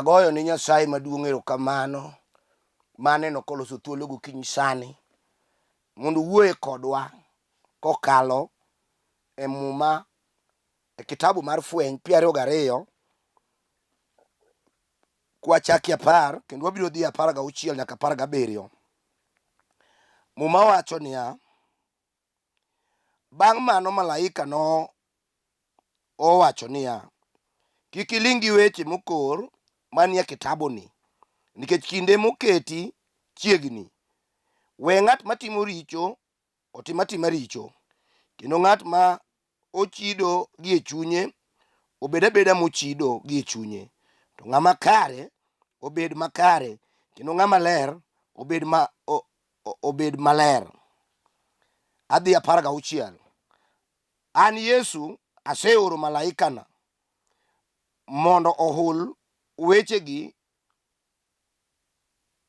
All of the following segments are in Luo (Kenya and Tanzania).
Agoyo ne Nyasaye maduong' erokamano maneno koloso thuolo gokinyi sani mondo owuoye kodwa kokalo e muma e kitabu mar fweny 22 kwachaki 10 kendo wabiro dhi 16 nyaka 17. Muma wacho niya, Bang' mano malaika no owacho niya, Kik iling' gi weche mokor manie kitabuni, nikech kinde moketi chiegni. We ng'at matimo richo otim atima richo, kendo ng'at ma ochido gie chunye obed abeda mochido gie chunye. To ng'ama kare obed makare, kendo ng'ama ler obed ma, obed maler. Adhi 16. An Yesu aseoro malaikana mondo ohul wechegi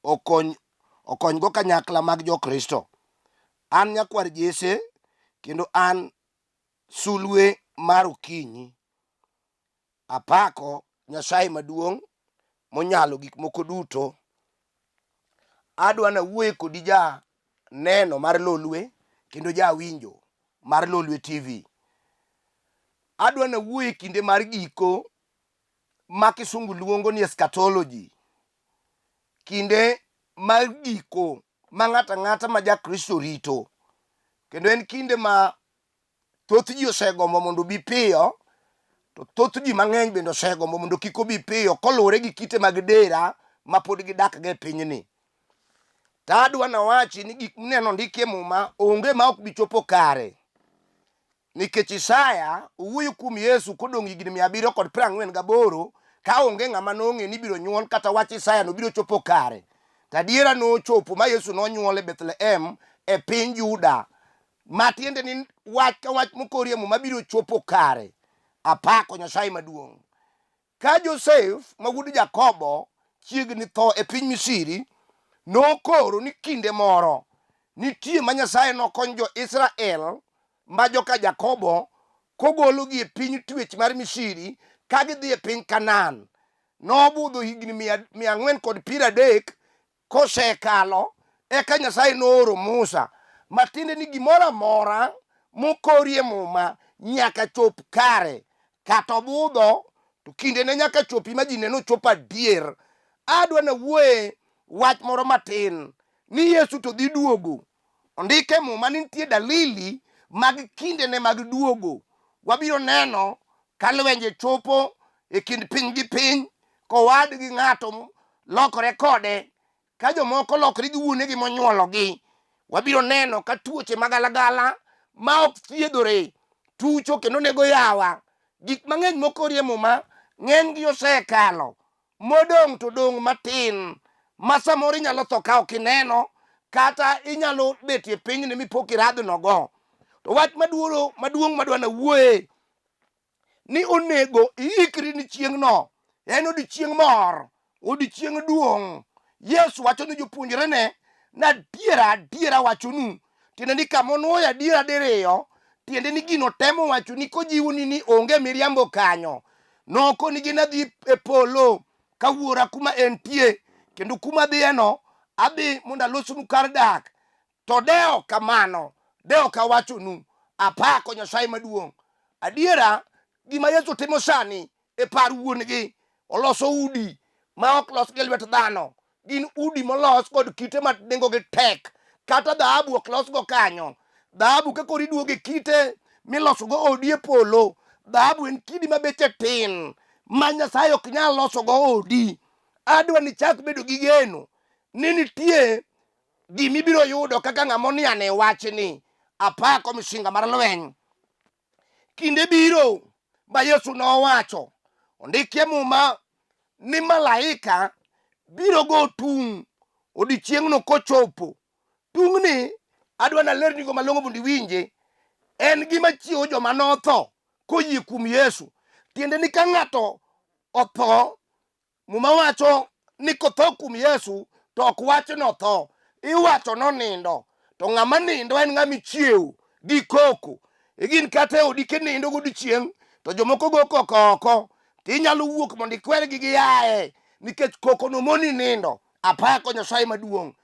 okony okonygo kanyakla mag Jokristo. An nyakwar Jesse kendo an sulwe mar okinyi. Apako Nyasaye maduong' monyalo gik moko duto. Adwa nawuoye kodi ja neno mar Lolwe kendo ja winjo mar Lolwe TV. Adwa nawuoye kinde mar giko ma kisungu luongo ni eschatology. Kinde mar giko ma ng'ato ang'ata ma ja Kristo rito. Kendo en kinde ma thoth ji osegombo mondo obi piyo to thoth ji mang'eny bende osegombo mondo kik obi piyo koluwore gi kite mag dera ma pod gidak go e pinyni. To adwa nawachi ni gik mineno ndiki e muma onge ma ok bi chopo kare. Nikech Isaya owuoyo kuom Yesu kodong' higni 748 ka onge ng'ama nong'e ni ibiro nyuol kata wach Isaya no biro chopo kare. To adiera nochopo ma Yesu nonyuol e Bethlehem e piny Juda Ma tiende ni wach ka wach mokorie Muma biro chopo kare. Apako Nyasaye maduong'. Ka Josef ma wuod Jakobo chiegni tho e piny Misri, nokoro ni kinde moro nitie ma Nyasaye nokony jo-Israel ma joka Jakobo kogologi e piny twech mar Misri ka gidhi e piny Kanaan. Nobudho higni 430 Kosekalo, eka Nyasaye nooro Musa, matiende ni gimoro amora mokorie Muma nyaka chop kare. Kata obudho, to kindene nyaka chopi ma ji neno chop adier. Adwa nawuoye wach moro matin ni Yesu to dhi duogo. Ondik e Muma ni nitie dalili mag kindene mag duogo. Wabiro neno ka lwenje chopo e kind piny gi piny, kowad gi ng'ato lokore kode, ka jomoko lokore gi wuonegi monyuologi. Wabiro neno ka tuoche magalagala ma ok thiedhore tucho kendo nego yawa. Gik mang'eny mokorie Muma ng'enygi osekalo, modong' to dong' matin ma samoro inyalo tho ka ok ineno kata inyalo betie pinyni mipo kiradhnogo. To wach maduong' madwa nawuoye ni onego iikri ni chieng'no en odiechieng' mor odiechieng' duong' yesu wacho ni jopuonjrene nadiera adiera wachonu tiende ni kama onwoyo adiera diriyo tiende ni gino temo wacho ni kojiwoni ni onge miriambo kanyo nokonigi nadhi e polo ka wuora kuma entie kendo kuma adhiyeno adhi mondo alosnu kar dak To dewo kamano, dewo kawachonu, apako Nyasaye maduong'. Adiera, gima Yesu timo sani e par wuon-gi, oloso udi ma ok los gi lwet dhano. Gin udi molos kod kite ma nengogi tek. Kata dhahabu ok losgo kanyo. Dhahabu ka koro iduogo e kite milosogo odi e polo, dhahabu en kidi ma beche tin ma Nyasaye ok nyal losogo odi. Adwa ni ichak bedo gi geno ni nitie gima ibiro yudo kaka ng'ama onian e wachni apako misinga mar lweny kinde biro ma yesu nowacho ondikie muma ni malaika biro go tung' odiechieng'no kochopo tung'ni adwa nalernigo malong'o mondo iwinje en gima chiewo joma notho koyie kuom yesu tiende ni ka ng'ato otho Muma wacho ni kotho kuom Yesu to ok wach notho, iwacho nonindo. To ng'ama nindo en ng'ama ichiewo gi koko. Igin kata e odi kinindo godiechieng' to jomoko go koko oko to inyalo wuok mondo ikwergi giaye. nikech koko nomoni nindo. Apako Nyasaye maduong'.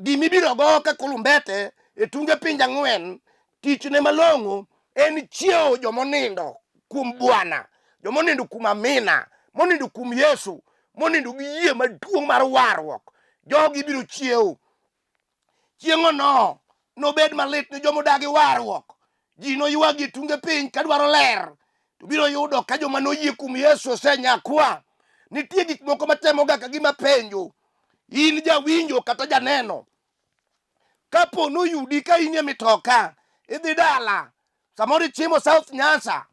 Gimibiro go ka kulumbete e tunge pinje ang'wen, tichne malong'o en chiewo jomonindo kuom Bwana, jomonindo kuom Amina, monindo kuom Yesu, monindo gi yie maduong' mar warruok. Jogi biro chiewo. Chieng'ono nobed malit ne joma odagi warruok. Ji noywagi e tunge piny kadwaro ler, to biro yudo ka joma noyie kuom Yesu osenyakwa. Nitie gik moko matemoga ka gima penjo. In jawinjo kata janeno, kapo noyudi ka in e mitoka idhi dala, samoro ichimo South Nyanza,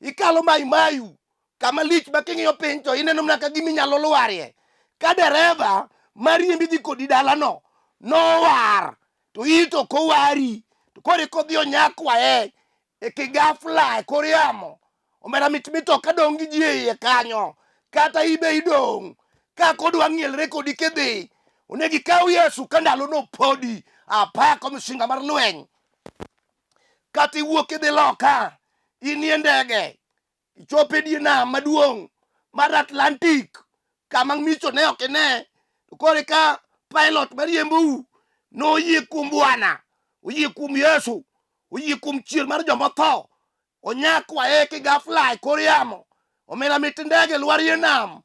ikalo Mai Mahiu kama lich ma king'iyo piny to ineno mana ka gima inyalo lwarie. Ka dereva mariembi dhi kodi dalano nowar to in to ok owari, to koro eka odhi onyakwae e kigafla e kor yamo. Omera mit mitoka dong' gi ji e iye kanyo, kata ibe idong' ka kodwa ng'ielre kodi kidhi. Onego ikaw Yesu ka ndalono podi. Apako misinga mar lweny. Kata iwuok idhi loka, inie ndege, ichopo e die nam maduong' mar Atlantic kama micho ne ok ine. To koro ka pilot mariembou noyie kuom Bwana, oyie kuom Yesu, oyie kuom chier mar joma otho, onyakwa e kigafla e kor yamo, omera mit ndege lwarie nam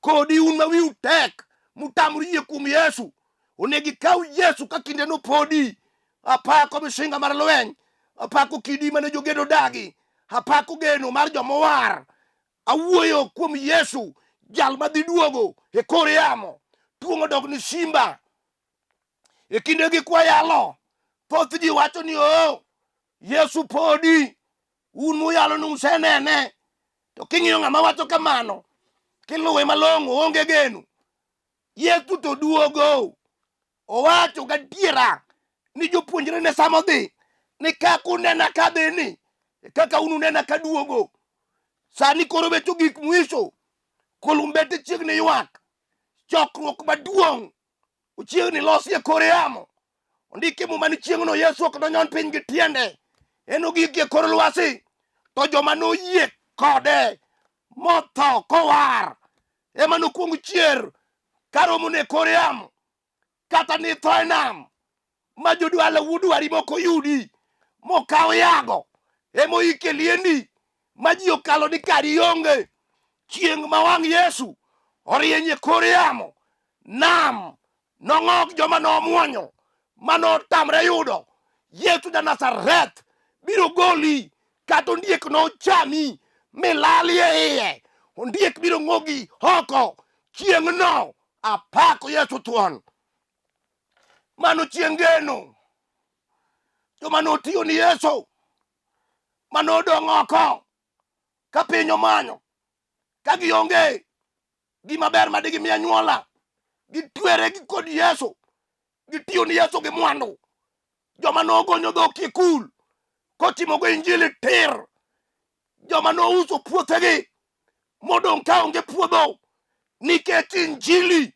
kodi un ma wiu tek mutamru yie kuom Yesu. Onego ikaw Yesu ka kindeno podi. Apako misinga mar lweny, apako kidi mane jogedo dagi, apako geno mar jomowar. Awuoyo kuom Yesu, jal madhi duogo e kor yamo. Tuong' odok ni simba. E kindegi kwayalo, thoth ji wacho ni oo, Yesu podi, un muyalo ni usenene. To king'iyo ng'ama wacho kamano, kiluwe malong'o, oonge geno. Yesu to duogo. Owacho gadiera ni jopuonjrene sama odhi ni kaka unena kadhi ni e kaka un unena kaduogo. Sani koro weche ogik mwisho, kolumbete chiegni ywak, chokruok maduong' ochiegni losi e kor yamo. Ondiki e Muma ni chieng'no Yesu ok nonyon piny gi tiende, enogik e kor lwasi. To joma noyie kode motho kowar ema nokwong chier karomo ne kor yamo, kata ni tho e nam ma jodwala wuodwari moko yudi mokaw yago emoike liendi ma ji okalo ni kari onge. Chieng' ma wang' Yesu orieny e kor yamo, nam nong'og joma nomuonyo ma notamre yudo. Yesu ja Nazareth biro goli kata ondiek nochami milali e iye. Ondiek biro ng'ogi oko chieng'no. Apako Yesu thuon. Mano chieng' geno. Joma notiyo ni Yesu ma nodong' oko ka piny omanyo ka gionge gima ber ma digimi anyuola, gitwere gi kod Yesu, gitiyo ni Yesu gi mwandu. Joma nogonyo dhok e kul kotimogo injili tir, joma nouso puothegi modong' ka onge puodho nikech injili,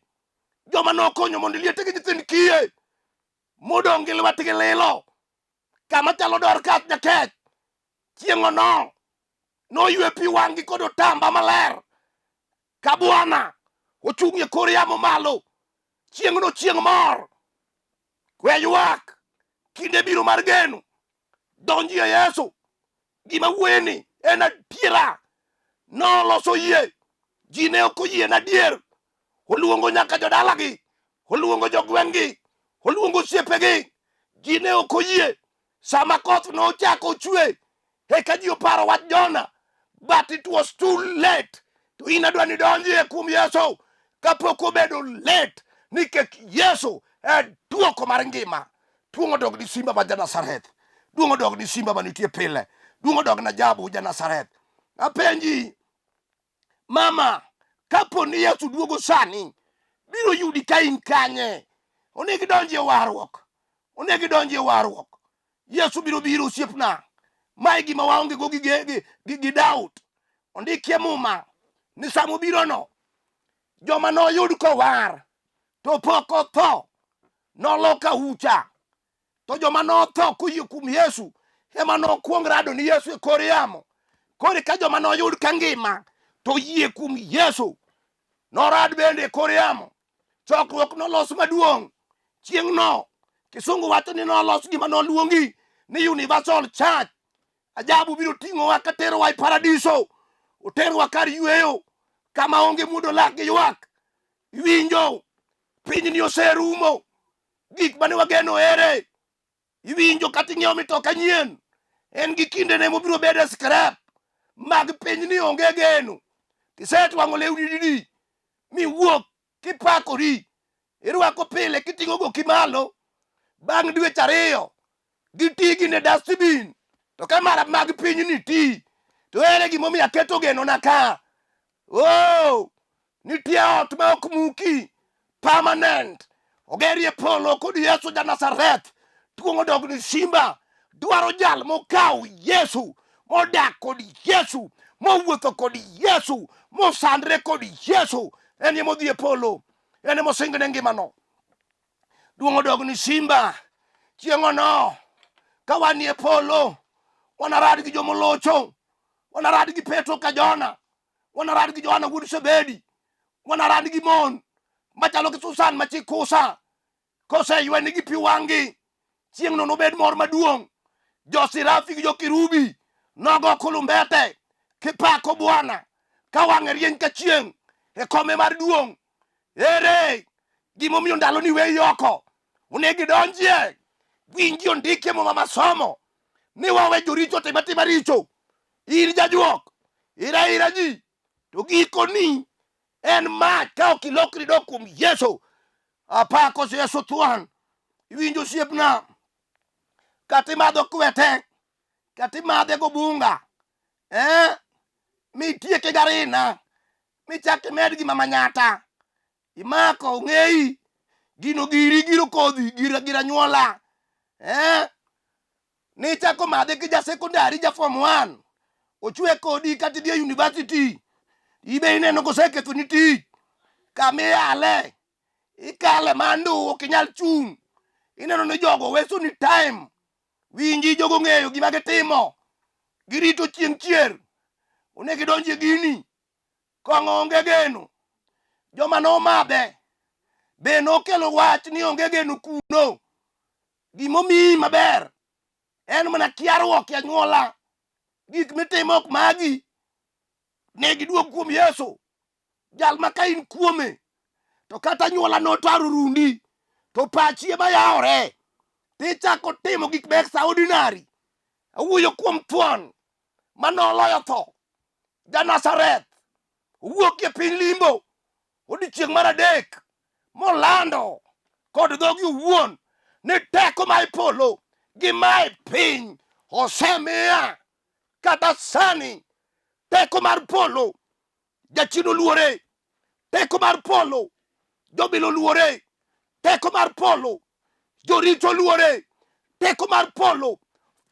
joma nokonyo mondo liete gi nyithind kiye modong' gi lwetgi lilo kama chalo Dorcas Jakech. Chieng'ono noywe pi wang'gi kod otamba maler ka Bwana ochung' e kor yamo malo. Chieng'no chieng' mor, we ywak, kinde biro mar geno. Donji e Yesu. Gima wuoyeni en adiera. Noloso yie, ji ne ok oyie adier. Oluongo nyaka jodalagi, oluongo jogweng'gi, oluongo osiepegi. Ji ne ok oyie. Sama koth nochako chwe, eka ji oparo wach Jona, but it was too late. To in adwa ni donjie kuom Yesu kapok obedo late, nikech Yesu e duoko mar ngima. Duong' odog ni simba ma ja-Nazareth, duong' odog ni simba manitie pile, duong' odog na Jabu ja-Nazareth. Apenji mama, kapo ni Yesu duogo sani, biro yudi ka in kanye? Onego idonji e warruok, onego idonji e warruok. Yesu biro biro osiepna. Ma e gima waonge go gi doubt. Ondikie Muma ni sama obirono, joma noyud kowar to pok otho nolok ahucha, to joma notho koyie kuom Yesu ema nokwong rado ni Yesu e kor yamo. Koro ka joma noyud ka ngima to yie kuom Yesu Norad bende e kor yamo. Chokruok nolos maduong'. Chieng'no, kisungu wacho ni nolos gima noluongi ni Universal Church. Ajabu biro ting'owa ka terowa e paradiso. Oterwa kar yueyo kama onge muodo lak gi ywak. Iwinjo, pinyni oserumo. Gik mane wageno ere? Iwinjo kata ing'iewo mitoka nyien, en gi kindene mobiro bedo e scrap mag pinyni onge geno. Kisetwang'o lewni didi miwuok kipakori, irwako pile kiting'o goki malo, bang' dweche ariyo giti gin e dustbin. To ka mara mag pinyni ti, to ere gimomiyo aketo genona ka? Oh, nitie ot ma ok muki permanent ogerie polo kod Yesu ja Nazareth. Tuong' odog ni simba dwaro jal mokaw Yesu, modak kod Yesu, mowuotho kod Yesu, mosandre kod Yesu. En ema odhi e polo, en ema osingne ngimano. Duong' odog ni simba chieng'ono ka wanie polo, wanarad gi jomolocho, wanarad gi Petro ka Jona, wanarad gi Johana wuod Zebedi, wanarad gi mon machalo gi Susan ma chi Kusa, koseywenigi pi wang'gi, chieng'no nobed mor maduong'. Jo-Serafi gi jo-Kerubi nogo kulumbete kipako Bwana ka wang'e rieny ka chieng' e kome mar duong'. Ere gimomiyo ndaloni weyi oko? Onego idonjie. Winji ondikie Muma masomo ni wawe joricho otim atima richo. In jajuok, ira ira ji, to gikoni en mach ka ok ilokri dok kuom Yesu. Apako Yesu thuon. Iwinjo osiepna, kata imadho kwete, kata imadhe gobunga, eh, mitieke garina, michak imed gi mama nyata, imako ong'eyi gino giri giro kodhi gira gira nyuola eh nichako madhe ki ja sekondari ja form 1 ochwe kodi kata idhi e university ibe ineno koseketho ni tich kama iyale ikale mandu ok inyal chung' ineno ni jogo weso ni time winji jogo ng'eyo gima gitimo girito chieng' chier onego idonji e gini Kong'o onge geno. Joma nomadhe be nokelo wach ni onge geno kuno. Gimomiyi maber en mana kiaruok e anyuola. Gik mitimo ok magi. Ne giduog kuom Yesu, jal ma ka in kuome to kata anyuola notaro rundi to pachi ema yawore tichako timo gik ma extraordinary. Awuoyo kuom thuon ma noloyo tho ja-Nazareth owuok e piny limbo odiechieng' mar adek molando kod dhogi owuon ni teko ma e polo gi ma e piny osemiya. Kata sani teko mar polo jachien oluore, teko mar polo jobilo oluore, teko mar polo joricho oluore, teko mar polo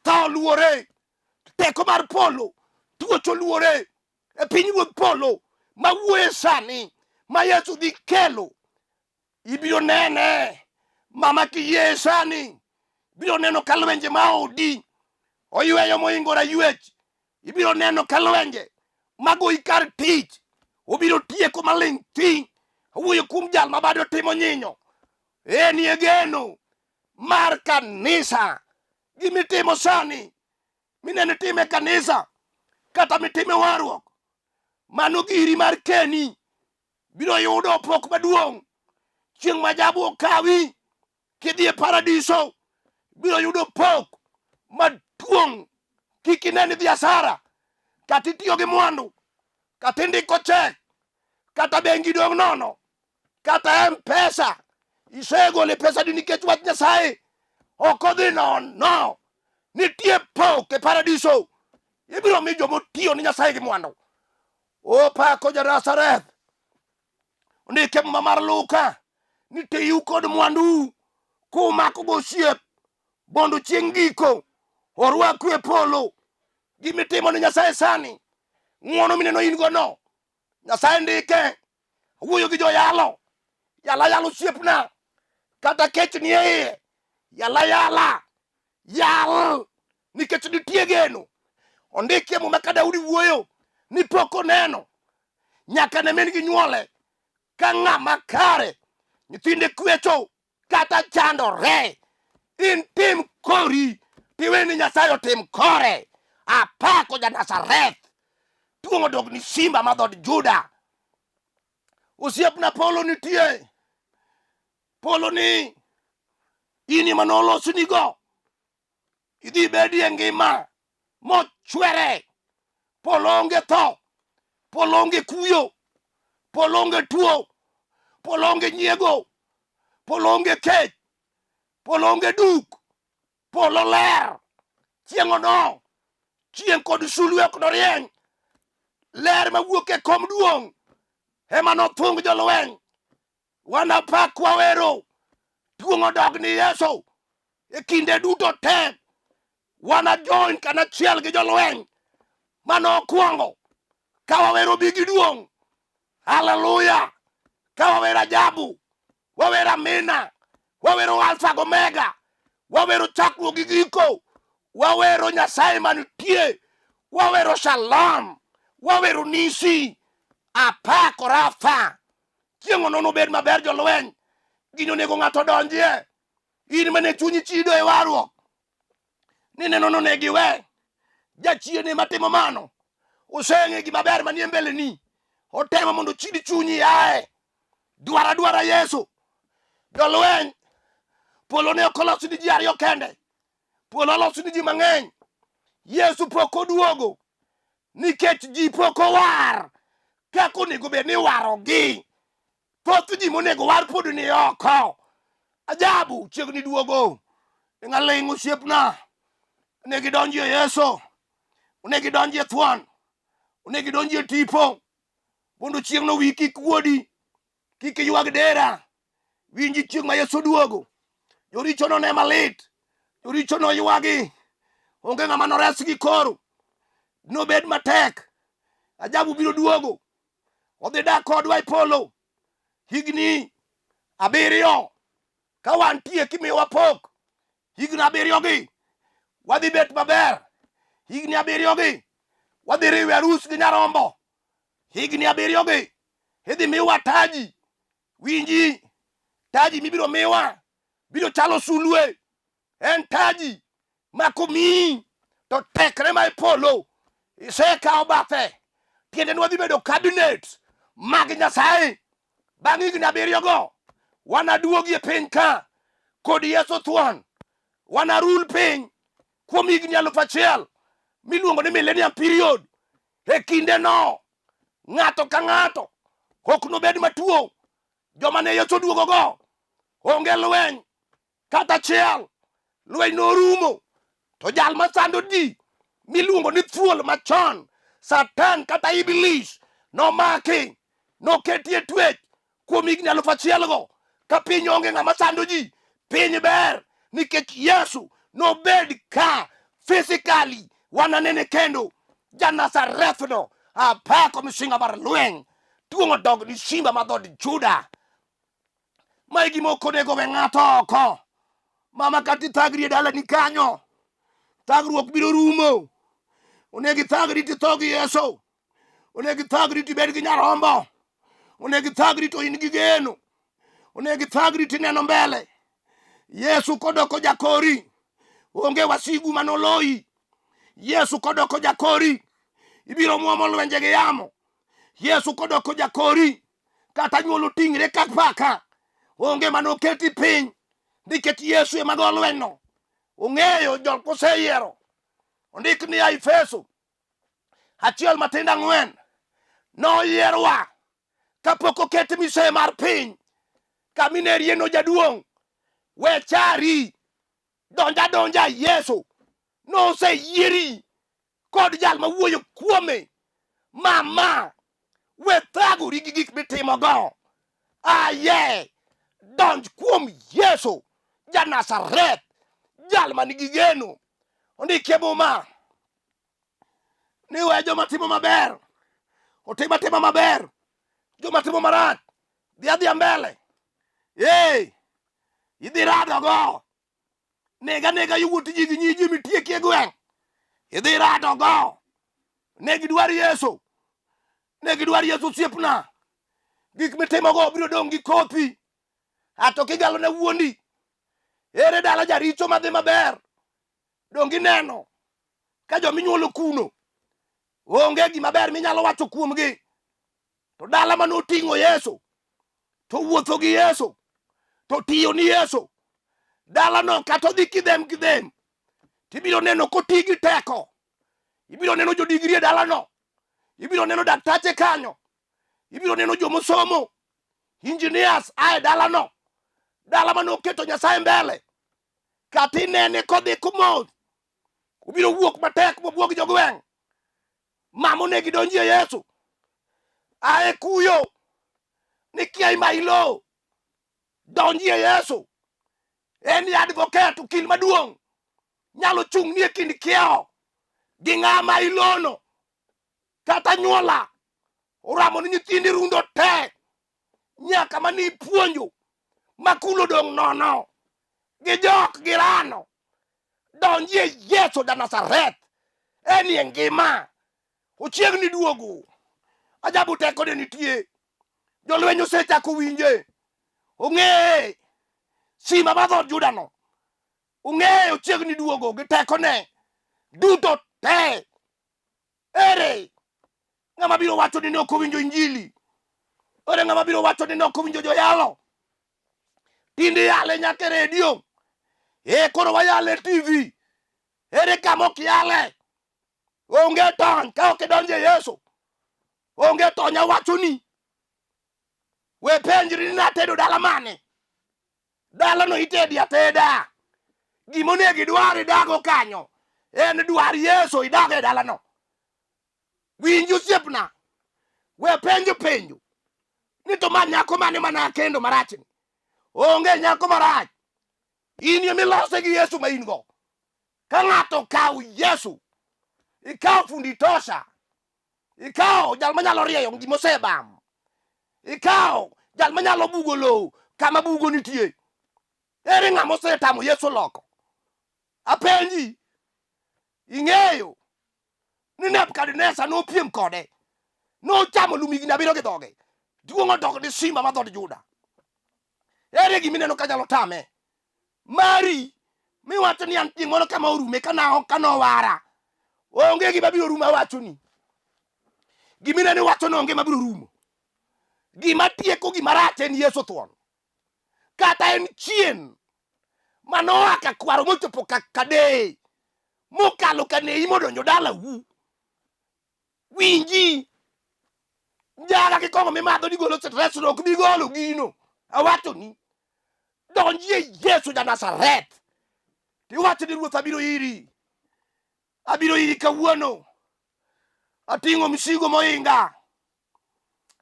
tho oluore, teko mar polo tuoch oluore e piny ruodh polo ma wuoye sani ma Yesu dhi kelo ibiro nene mama kiyie sani biro neno ka lwenje ma odi oyweyo mohingo raywech ibiro neno ka lwenje magoyi kar tich obiro tieko maling' thi owuoyo kuom jal ma bade otimo nyinyo enie geno mar kanisa Gimitimo sani mineno itime e kanisa kata mitime warruok, mano giri mar keni biro yudo pok maduong' chieng' ma jabu okawi kidhi e paradiso biro yudo pok maduong'. Kik ine ni dhi asara kata itiyo gi mwandu kata indiko chek kata bengi dong' nono kata mpesa isegole pesa di nikech wach Nyasaye ok odhi nono. Nitie pok e paradiso, ibiro mi joma otiyo ni Nyasaye gi mwandu. Opako ja Nazareth ondike muma mar Luka ni tiyu kod mwandu kumako gosiep mondo chieng' giko orwaku e polo. Gimitimo ni Nyasaye sani, ng'wono mineno in go no, Nyasaye ndike wuoyo gi joyalo yala yala osiepna kata kech nie iye yala yala yal nikech nitie geno ondikie muma ka Daudi wuoyo ni pok oneno nyaka ne min gi nyuole Ka ng'ama kare nyithinde kwecho kata chandore, in tim kori tiwe ni Nyasaye otim kore. Apako ja Nazareth, tuong' odog ni simba ma dhood Juda. Osiepna polo nitie, polo ni in ema nolosnigo, idhi bedie ngima mochwere. Polo onge tho, polo onge kuyo, polo onge tuo, polo onge nyiego, polo onge kech, polo onge duk, polo ler. Chieng'ono chieng' kod sulwe ok norieny, ler mawuok e kom duong' ema nothung jolweny. Wanapak wawero duong' odog ni Yesu e kinde duto te. Wana join kanachiel gi jolweny mane okwongo ka wawero bi gi duong'. Haleluya! Ka wawero ajabu, wawero amina, wawero alfa gi omega, wawero chakruok gi giko, wawero Nyasaye manitie, wawero shalom, wawero nisi, apako Rafa. Chieng' onono obed maber jolweny, gini onego ng'ato odonjie. In mane chunyi chido e warruok, nineno nonego iwe. Jachien ema timo mano. Oseng'e gima ber manie mbeleni. Otemo mondo ochid chunyi yae. Dwar adwara Yesu. Jolweny, polo ne ok olos ni ji ariyo kende. Polo olos ni ji mang'eny. Yesu pok oduogo nikech ji pok owar kaka onego bed ni iwarogi. Thoth ji monego war pod ni oko. Ajabu chiegni duogo. Ing'aling' osiepna. Onego idonjie Yesu. Onego idonjie thuon. Onego idonjie tipo. Mondo chieng'no wiyi kik kuodi. Kik iywag dera. Winji chieng' ma Yesu oduogo. Joricho none malit. Joricho noywagi. Onge ng'ama noresgi koro. Nobed matek. Ajabu biro duogo. Odhi dak kodwa e polo higni 7 ka wantie kimiyowa pok. Higni 7 gi wadhi bet maber. Higni 7 gi wadhi riwo arus gi nyarombo. Higni 7 gi idhi miwa taji. Winji, taji mibiro miwa biro chalo sulwe. En taji ma komiyi to tekre ma e polo isekawo bathe. Tiende ni wadhi bedo cabinet mag Nyasaye. Bang' higni 7 go wanaduogi e piny ka kod Yesu thuon. Wanarul piny kuom higni 1000 miluongo ni millennium period. E kindeno ng'ato ka ng'ato ok nobed matuo. Joma ne Yesu oduogogo onge lweny kata achiel. Lweny norumo. To jal masando ji miluongo ni thuol machon, Satan kata Iblis, nomaki, noketi e twech kuom higni 1000 go. Ka piny onge ng'ama sando ji, piny ber nikech Yesu nobed ka physically wananene kendo. Ja Nazareth no apako misinga mar lweny, tuong' odog ni simba ma dhood Juda. Ma e gima ok onego we ng'ato oko. Mama kata ithagri e dalani kanyo, thagruok biro rumo. Onego ithagri titho gi Yesu. Onego ithagri tibed gi nyarombo. Onego ithagri to in gi geno. Onego ithagri tineno mbele. Yesu kodoko jakori, onge wasigu manoloyi. Yesu kodoko jakori, ibiro muomo lwenje gi yamo. Yesu kodoko jakori, kata nyuol oting're ka paka, onge manoketi piny, nikech Yesu ema go lwenyno. Ong'eyo jok moseyiero. Ondik ni Efeso 1:4, noyierwa kapok oket mise mar piny. Kaminerie no jaduong', we chari, donja donja Yesu noseyieri kod jal mawuoyo kuome. Mama, we thagori gi gik mitimogo. Aye, donj kuom Yesu ja Nazareth, jal man gi geno. Ondikie Muma ni we joma timo maber otim atima maber, joma timo marach dhi adhiya mbele. Ee, idhi radogo. Nega nega yowuot ji gi nyi ji mitieki e gweng'. Idhi radogo. Ne gidwar Yesu. Ne gidwar Yesu osiepna. Gik mitimogo biro dong' gi kopi. Ato kigalo ne wuondi. Ere dala jaricho madhi maber? Donge ineno ka joma inyuolo kuno onge gima ber minyalo wacho kuomgi? To dala mane oting'o Yesu, to wuotho gi Yesu, to tiyo ni Yesu, dalano kata odhi kidhem kidhem, tibiro neno koti gi teko. Ibiro neno jodigri e dalano, ibiro neno daktache kanyo, ibiro neno jomosomo, engineers a e dalano. Dala mane oketo Nyasaye mbele, kata inene kodhi kumos, obiro wuok matek mobuog jogweng'. Mama onego idonjie Yesu. Ae kuyo ni kia ima ilo. Donjie Yesu. En ni advocate, okil maduong'. Nyalo chung' ni e kind kiewo gi ng'ama ilono. Kata nyuola oramo ni nyithindi rundo te nyaka mane ipuonjo ma kulo dong' nono gi jok gi rano. Donjie Yesu ja Nazareth, enie ngima, ochiegni duogo. Ajabu tekone nitie, jolweny osechako winje, ong'eye simba mar dhood Juda no, ong'eye ochiegni duogo gi tekone duto te. Ere ng'ama biro wacho ni ne ok owinjo injili? Ere ng'ama biro wacho ni ne ok owinjo joyalo? Tinde yale nyaka e redio. E koro wayale e TV. Ere kama ok yale? Onge tony ka ok idonjo e Yesu. Onge tony awachoni. We penjri ni natedo dala mane? Dalano itedi ateda. Gima onego idwar idago kanyo en dwar Yesu idag e dalano. Winj osiepna, we penjo penjo ni to ma nyako mane mana akendo marachni. Onge nyako marach. In ema ilose gi Yesu ma in go. Ka ng'ato okawo Yesu, ikawo fundi tosha, ikawo jal manyalo rieyo gima osebam, ikawo jal manyalo bugo lowo kama bugo nitie. Ere ng'ama osetamo Yesu loko? Apenji, ing'eyo ni Nebukadneza nopiem kode, nochamo lum higni abiriyo gi dhoge, duong' odok ni simba ma dhood Juda. Ere gima ineno ka nyalo tame? Mari miwacho ni an chieng' moro kama orume ka nowara. Onge gima biro rumo awachoni. Gima ineno iwacho ni onge mabiro rumo. Gima tieko gima rach en Yesu thuon. Kata en chien manoa ka kwaro mochopo ka kadeye mokalo kaneyi modonjo dalau. Winji njaga gi kong'o mimadho ni golo stress no ok bi golo gino. Awachoni donjie Yesu ja Nazareth tiwacho ni Ruoth abiro iri, abiro iri kawuono, ating'o misigo mohinga.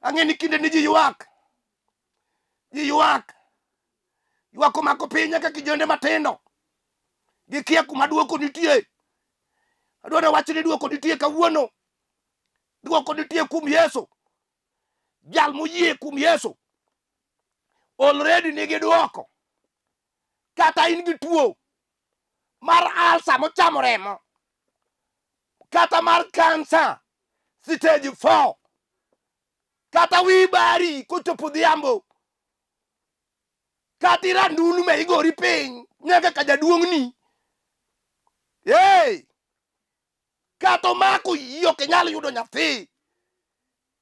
Ang'e ni kinde ni ji ywak, ji ywak, ywak omako piny nyaka kijende matindo, gikia kuma duoko nitie. Adwaro wach ni duoko nitie kawuono, duoko nitie kuom Yesu. Jal moyie kuom Yesu already nigi duoko. Kata in gi tuo mar alsa mochamo remo, kata mar kansa stage 4, kata wi bari kochopo odhiambo, kata irandulu me igori piny nyaka ka jaduong'ni. Hey! Kata omako iyi ok inyal yudo nyathi.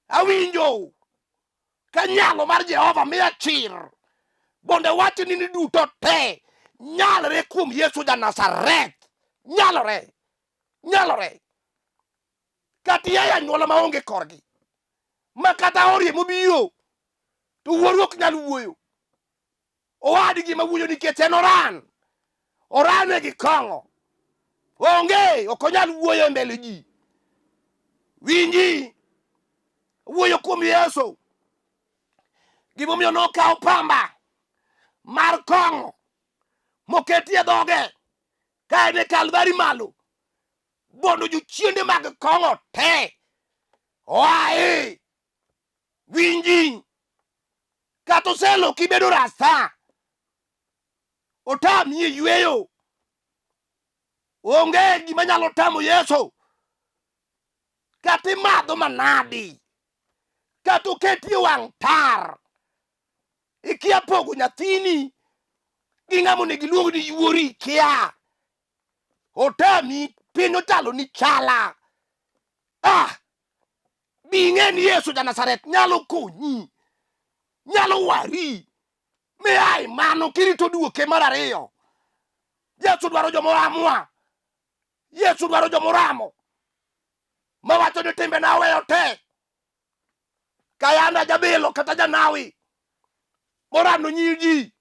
Awinjo ka nyalo mar Jehova miya chir mondo awachni ni duto te nyalore kuom Yesu ja Nazareth. Nyalore, nyalore. Kata ia e anyuola maonge korgi, ma kata orie mobiro to wuoru ok nyal wuoyo. Owadgi ma wuoyo nikech en oran, orane gi kong'o. Onge, ok onyal wuoyo e mbele ji. Winji, wuoyo kuom Yesu. Gimomiyo nokawo pamba mar kong'o moketi e dhoge ka en e Kalvari malo, mondo jochiende mag kong'o te oae. Winji, kata oseloki bedo rasta, otami e yweyo. Onge gima nyalo tamo Yesu. Kata imadho manadi, Kata oketi e wang' tar. Ikia pogo nyathini gi ng'ama onego iluong ni yuori ikia. Otami piny ochalo ni chala. Ah! Bi ing'e ni Yesu ja Nazareth nyalo konyi. Nyalo wari. Mi ai mano kirito duoke mar ariyo. Yesu dwaro joma oamua. Yesu dwaro joma oramo. Mawacho ni timbena aweyo te. Kayanda jabilo kata janawi. Morano nyi ji.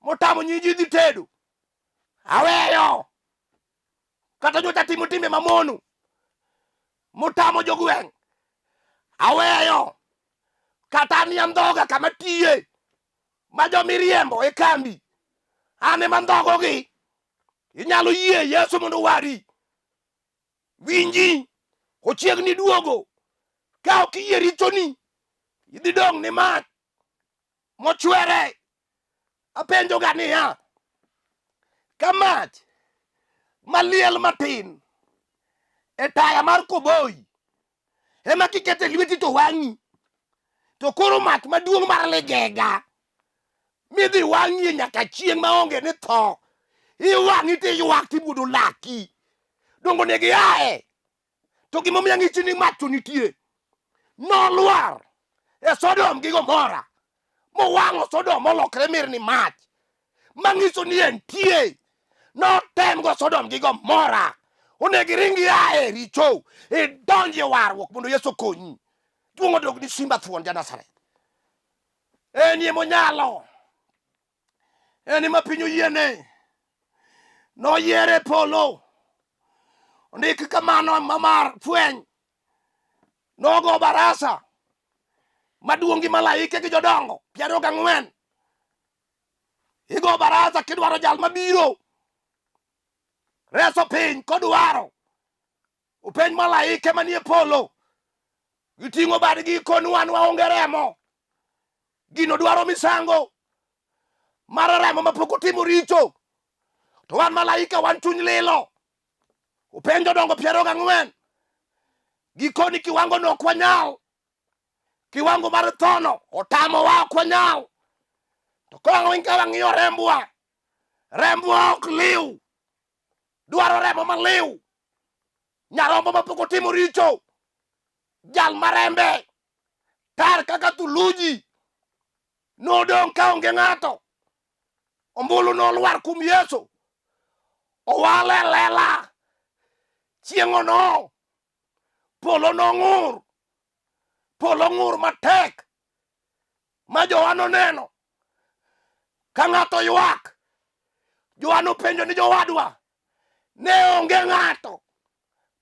Motamo nyi ji dhi tedo. Aweyo. Kata nyocha timo timbe mamono. Motamo jogweng'. Aweyo. Kata an andhoga kama tiye. Ma jomiriembo e kambi. An ema andhogogi. Inyalo yie Yesu mondo owari. Winji, ochiegni duogo. Ka ok iyie richoni, idhi dong' ni mach mochwere. Apenjoga niya, ka mach maliel matin e taya mar koboi ema kiketo e lweti to wang'i, to koro mach maduong' mar ligega midhi wang'ie nyaka chieng' maonge ni tho, iwang'i tiywak tibuodo laki, donge onego iaye? To gimomiyo ang'ichi ni mach to nitie, nolwar e Sodom gi Gomora mowang'o Sodom molokre mirni mach, manyiso ni entie. Notemgo Sodom gi Gomora. Onego iring ia e richo, idonj e warruok mondo Yesu okonyi. Duong' odog ni Simba thuon ja Nazareth. En ema onyalo. En ema piny oyiene. Noyiere e polo. Ondik kamano mamar fweny. Nogo barasa maduong' gi malaike gi jodongo 24. Igo barasa kidwaro jal mabiro reso piny kodwaro. Openj malaike manie polo. Giting'o badgi koni wan waonge remo. Gino dwaro misango mar remo mapok otimo richo. To wan malaika wan chuny lilo. Openj jodongo 24. Gikoni kiwango no ok wanyal. Kiwango mar thono otamowa ok wanyal. To ka wang'iyo rembwa, rembwa ok liw. Dwaro remo maliw. Nyarombo mapok otimo richo. Jal marembe tar kaka thuluji nodong' ka onge ng'ato. Ombulu nolwar kuom Yesu. Owale e lela. Chieng'ono polo nong'ur. Polo ng'ur matek ma Johana oneno ka ng'ato ywak. Johana openjo ni jowadwa, ne onge ng'ato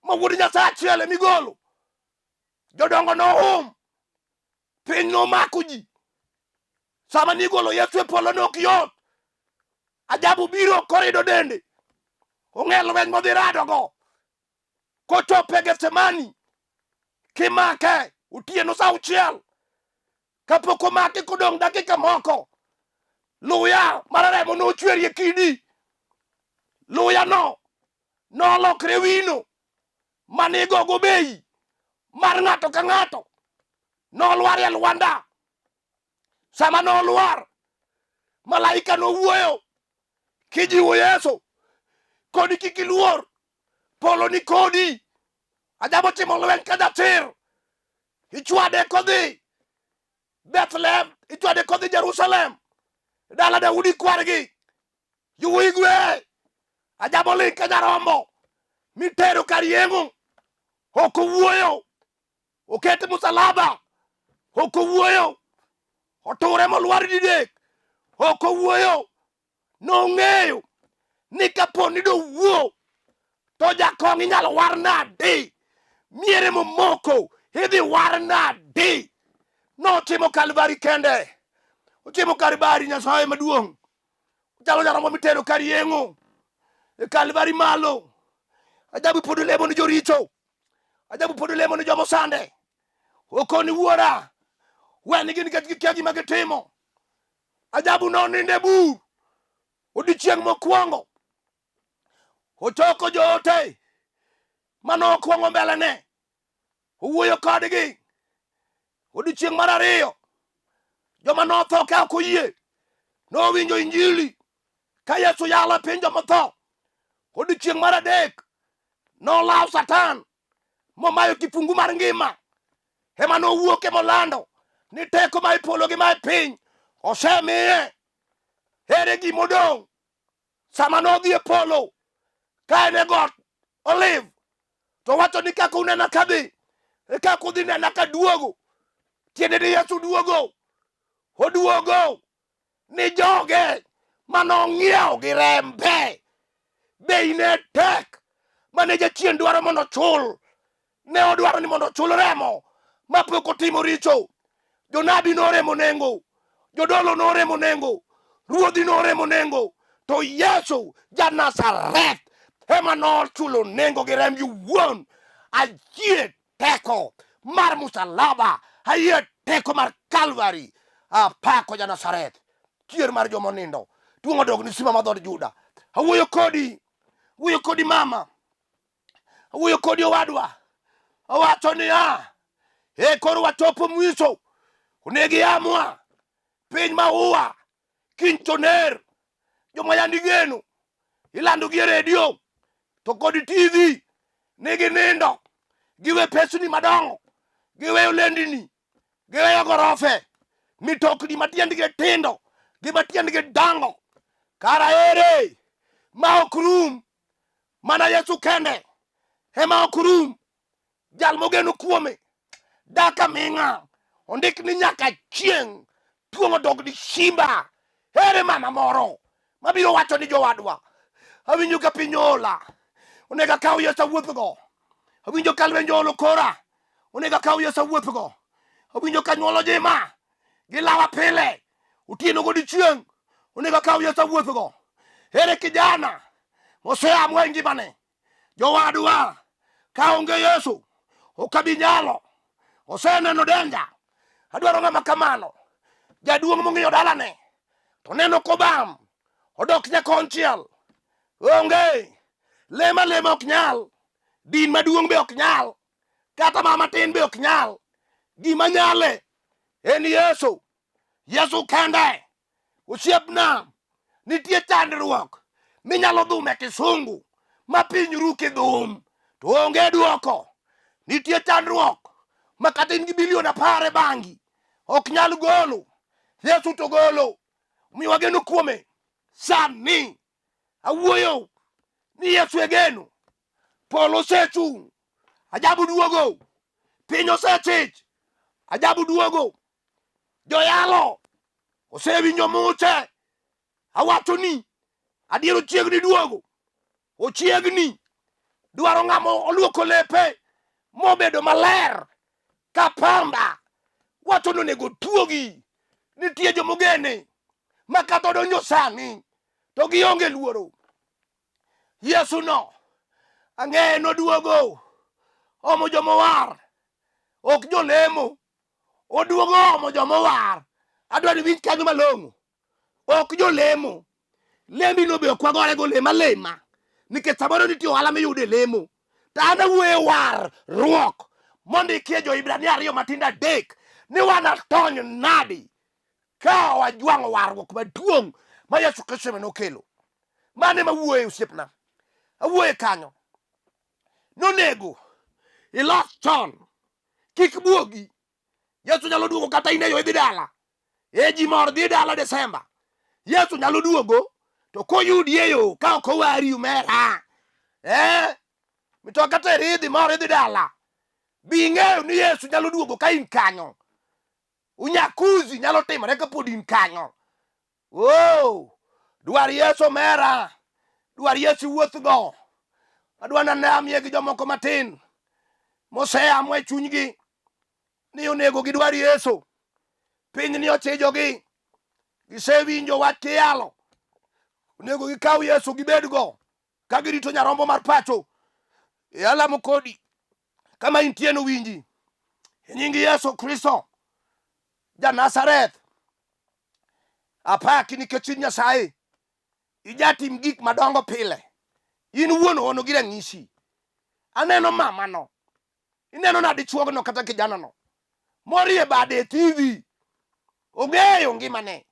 ma wuod Nyasaye achiel emigolo. Jodongo nohum, piny nomako ji. Sama nigolo Yesu e polo ne ok yot. Ajabu biro korido dende. Ong'e lweny modhi radogo. Kochopo e Gethsemane, kimake otieno sa auchiel. Kapok omake kodong' dakika moko, luya mar remo nochwerie kidi. Luya no nolokre wino mane igogo bei mar ng'ato ka ng'ato. Nolwar e lwanda. Sama nolwar, malaika nowuoyo kijiwo Yesu kodi kik iluor, polo ni kodi. Ajabo timo lweny ka jatir. Ichwade kodhi Bethlehem, ichwade kodhi Jerusalem, dala Daudi kwargi. Yuwi gwe, ajabo ling ka nyarombo, mitero kar yeng'o, ok owuoyo. Okete musalaba, ok owuoyo. Oture molwar didek, ok owuoyo. Nong'eyo ni kapo ni dowuo to jakong' inyalo war nadi? Miere momoko idhi war nadi? Notimo Kalvari kende. Otimo Kalvari Nyasaye maduong'. Ochalo nyarombo mitero kar yeng'o e Kalvari malo. Ajabu pod olemo ni joricho. Ajabu pod olemo ni joma osande. Okoni wuora, wenigi nikech gikia gima gitimo. Ajabu nonindo e bur odiechieng' mokwongo. Ochoko joote mane okwongo mbelene. Owuoyo kodgi. Odiechieng' mar ariyo joma notho ka ok oyie nowinjo injili ka Yesu yalo e piny jomotho. Odiechieng' mar adek nolawo Satan momayo kifungu mar ngima ema nowuok emolando ni teko ma e polo gi ma e piny osemiye. Ere gimodong' sama nodhi e polo ka en e got Olive to wacho ni kaka unena kadhi e kaka udhi nena kaduogo. Tiende ni Yesu duogo, oduogo ni joge manong'iewo gi rembe. Bei ne tek mane jachien dwaro mondo ochul. Ne odwaro ni mondo ochul remo mapok otimo richo. Jonabi noremo nengo, jodolo noremo nengo, ruodhi noremo nengo, to Yesu ja Nazareth ema nochulo nengo gi rembe owuon. Ayie teko mar musalaba, ayie teko mar Calvary. Apako ja Nazareth, chier mar joma onindo, tuong' odog ni simba mar dhood Juda. Awuoyo kodi, awuoyo kodi mama, awuoyo kodi owadwa, awacho niya, e koro wachopo mwiso, onego iamwa piny maua kiny to ner joma yandi geno ilando gi e redio to kod TV ni ginindo giwe pesni madongo giweyo lendini giweyo gorofe mitokni matiendgi tindo gi matiendgi dongo kara ere ma ok rum mana Yesu kende ema ok rum jal mogeno kuome dak aming'a ondik ni nyaka chieng' tuong' odog ni simba ere mama moro mabiro wacho ni jowadwa awinjo ka piny ola onego akaw Yesu awuothgo awinjo ka lwenj oolo kora onego akaw Yesu awuothgo awinjo ka nyuolo jima gilawa pile otieno godiechieng' onego akaw Yesu awuothgo ere kijana moseamwa e ngimane Jowadwa, ka onge Yesu ok abi nyalo. Oseneno denja. Adwaro ng'ama kamano. Jaduong' mong'iyo dalane to neno kobam odok nyakonchiel. Onge. Lema lema ok nyal. Din maduong' be ok nyal. Kata ma matin be ok nyal. Gima nyale en Yesu. Yesu kende. Osiepna, nitie chandruok minyalo dhum e kisungu ma piny ru kidhum to onge dwoko. Nitie chandruok ma kata in gi bilion apar e bangi ok nyal golo. Yesu to golo. Omiyo wageno kuome. Sani awuoyo ni Yesu e geno. Polo osechung', ajabu duogo. Piny osechich, ajabu duogo. Joyalo osewinjo muche. Awacho ni adier ochiegni duogo, ochiegni. Dwaro ng'ama oluoko lepe mobedo maler ka pamba. Wacho ni onego tuogi. Nitie jomogene ma kata odonjo sani to gionge luoro. Yesu no ang'eye noduogo omo jomowar ok jolemo oduogo omo joma owar. Adwa ni winj kanyo malong'o. Ok jolemo. Lembi no be ok wagore go lema lema. Nikech samoro nitie ohala miyudo e lemo. To an awuoyo e warruok mondikie jo-Hibrania ariyo matindo adek ni wanatony nadi ka wajwang'o warruok maduong' ma Yesu Kristo ema nokelo. Mano ema awuoye osiepna. Awuoye kanyo. Nonego ilos chon kik buogi. Yesu nyalo duogo kata in e yo idhi dala. E ji mor dhi dala Desemba. Yesu nyalo duogo to koyudi e yo ka ok owari umera. Eh? Mitoka teri idhi mor idhi dala. Bi ing'eyo ni Yesu nyalo duogo ka in kanyo. Unyakuzi nyalo timore kapod in kanyo. Oh, dwar Yesu omera, dwar Yesu iwuothgo. Adwa nanamie gi jomoko matin moseamwa e chunygi ni onego gidwar Yesu. Pinyni ochijogi, gisewinjo wach kiyalo, onego gikaw Yesu gibedgo ka girito nyarombo mar pacho. E alamo kodi kama intie no winji e nying Yesu Kristo ja Nazareth. Apaki nikech in Nyasaye, ijatim gik madongo pile. In wuon hono gi ranyisi. Aneno mamano, ineno nade dichuogno kata kijanano. Morie bade e TV. Ong'eyo ngimane.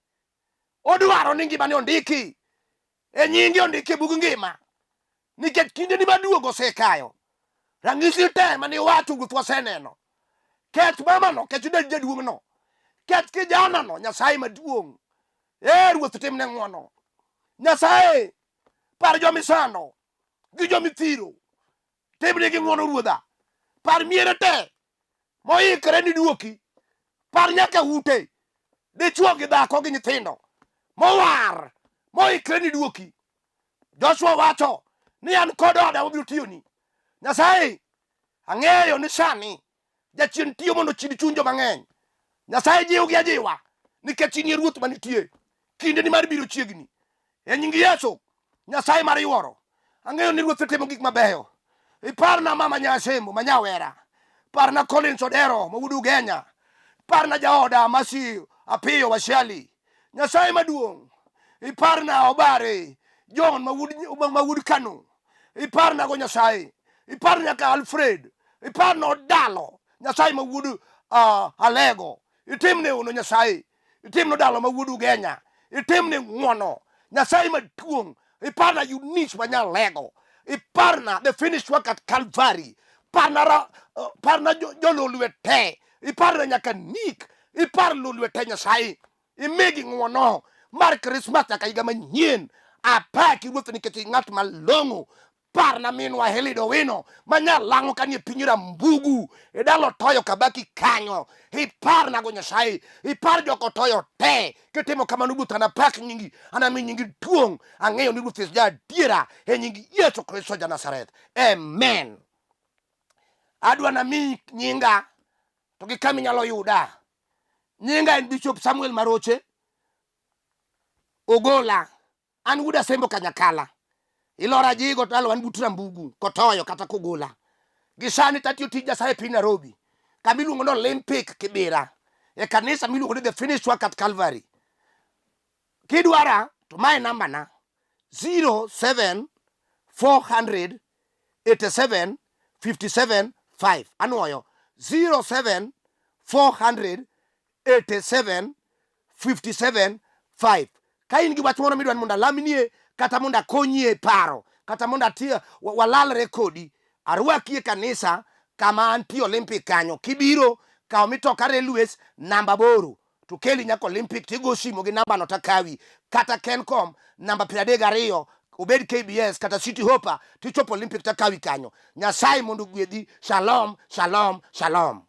Odwaro ni ngimane ondiki. E nyinge ondiki e bug ngima. Nikech kindeni maduogo osekayo. Ranyisi te mane iwacho ruoth waseneno. Kech mamano, kech jaduong'no. Kech kijanano, Nyasaye maduong'. Ee ruoth timne ng'wono. Nyasaye par jomisando gi jomithiro. Timnegi ng'wono ruodha. Par miere te moikre ni duoki. Par nyaka ute dichwo gi dhako gi nyithindo mowar moikre ni duoki. Joshua wacho ni an kod oda wabiro tiyoni. Nyasaye ang'eyo ni sani Jachien tiyo mondo ochid chuny joma ng'eny. Nyasaye jiwgi ajiwa nikech in e ruoth manitie. Kindeni mar biro chiegni. E nying Yesu, Nyasaye mar yuoro. Ang'eyo ni ruoth timo gik mabeyo. Iparna mama Nyasembo ma nyawera. Parna Collins Odero ma wuod Ugenya. Parna jaoda Masi Apiyo Wasiali. Nyasaye maduong'. Iparna Obare John ma wuod Kano. Iparna go Nyasaye. Ipar nyaka Alfred. Ipar no Dalo. Nyasaye ma wuod Alego. Itimne uno Nyasaye. Itimne Dalo ma wuod Ugenya. Itimne ng'wono. Nyasaye maduong'. Iparna Eunice ma Nyalego. Iparna the finished work at Calvary. Parna, parna jololwe te. Iparna nyaka Nick. Ipar lolwe te Nyasaye. Imigi ng'wono mar Krismas nyaka higa manyien. Apaki Ruoth nikech ing'at malong'o. Parna minwa Helido Owino ma nyalang'o kanie piny Rambugu e dala Otoyo Kabaki kanyo. Iparnago Nyasaye, ipar jok Otoyo te. Kitimo kamano Ruoth anapak nyingi, anami nyingi duong'. Ang'eyo ni Ruoth ja adiera e nying Yesu Kristo ja Nazareth. Amen. Adwa namiyi nyinga to gi kama inyalo yuda. Nyinga en Bishop Samuel Maroche Ogola. An wuod Asembo Kanyakala. Ilora jigo to alo an but Rambugu, Kotoyo kata Kogola. Gi sani tatiyo tij Nyasaye e piny Nairobi. Kama iluongo ni Olympic Kibera. E kanisa miluongo ni The Finished Work at Calvary. Kidwara to mae namba na 07 400 87 57 5. Anwoyo 07 400 87 57 5. Ka in gi wach moro midwa ni mondo alamnie kata mondo akonyie e paro kata mondo ati walalre kodi, arwaki e kanisa kama antie Olympic kanyo. Kibiro kaw mitoka Railways namba 8 to keli nyaka Olympic tigo simo gi namba no takawi, kata Kencom namba 32 obed KBS kata City Hopper tichopo Olympic takawi kanyo. Nyasaye mondo ogwedhi. Shalom, shalom, shalom.